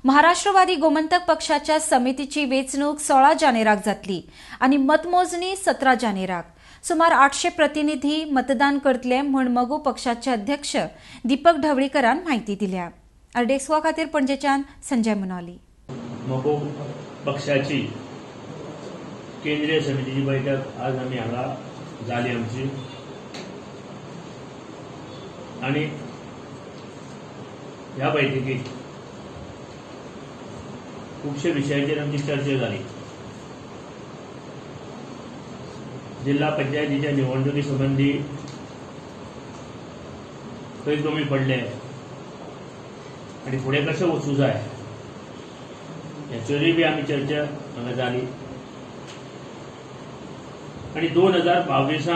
महाराष्ट्रवादी गोमंतक पक्षाच्या समितीची वेंचणूक 16 जानेराक जातली आनी मतमोजणी 17 जानेराक. सुमार 800 प्रतिनिधी मतदान करतले म्हूण मगो पक्षाचे अध्यक्ष दीपक ढवळीकरान म्हायती दिल्या. आरडीएक्स खातीर पणजेच्यान संजय मुनोली. मगो पक्षाची केंद्रीय समितीची बैठक आज आमी हांगा जाली आमची आनी ह्या बैठकीत खुबशे विशयाचेर आमची चर्चा जाली. जिल्हा पंचायतीच्या निवडणुकी संबंदी खंय कमी पडले आनी फुडें कशें वचूं जाय हेचेरूय बी आमी चर्चा हांगा जाली. आनी 2022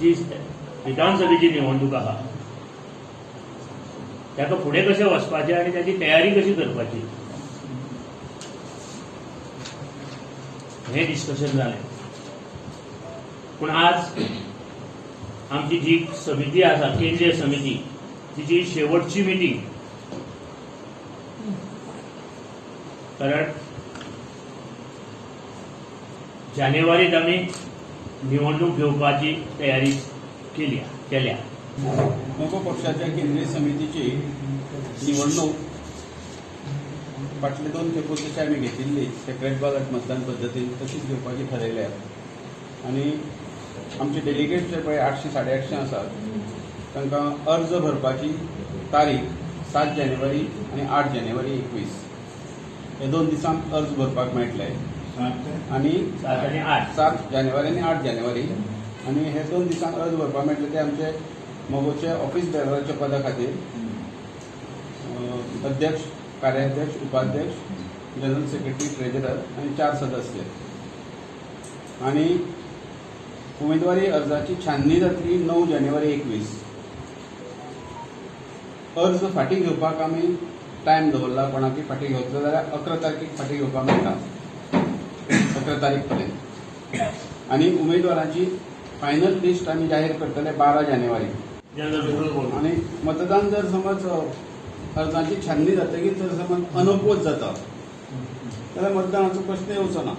जी विधानसभेची निवडणूक आहा ताका फुडें कशें वचपाचें आनी ताची तयारी कशी करपाची हें डिस्कशन जालें. पूण आज आमची जी समिती आसा, केंद्रीय समिती, तिची शेवटची मिटींग, कारण जानेवारीत आमी निवडणूक घेवपाची तयारी केल्या. मगो पक्षाच्या केंद्रीय समितीची निवडणूक फाटले 2 खेपो जशी आमी घेतिल्ली सेक्रेट बॅलट मतदान पद्दतीन तशीच घेवपाची ठरयल्या. आनी आमचे डेलिगेट्स जे पळय 800 850 आसात तांकां अर्ज भरपाची तारीख 7 जानेवारी आनी 8 जानेवारी 21 हे 2 दिसांक अर्ज भरपाक मेळटले. आनी 7 आनी 8, 7 जानेवारी आनी 8 जानेवारी आनी हे 2 दिसांक अर्ज भरपाक मेळटले. ते आमचे मगोचे ऑफिस बेरराच्या पदा खातीर अध्यक्ष, कार्याध्यक्ष, उपाध्यक्ष, जनरल सेक्रेटरी, ट्रेजरर आनी 4 सदस्य. आनी उमेदवारी अर्जाची छाननी जातली 9 जानेवारी 21. अर्ज फाटीं घेवपाक आमी टायम दवरला, कोणाकी फाटीं घेवतलो जाल्यार 11 तारखेक फाटीं घेवपाक मेळटा, 11 तारीख पर्यंत. आनी उमेदवारांची फायनल लिस्ट आमी जाहीर करतले 12 जानेवारी. आनी मतदान जर समज अर्जांची छाननी जातकीच जर समज अनपोज जाता जाल्यार मतदानाचो प्रश्न येवचो ना.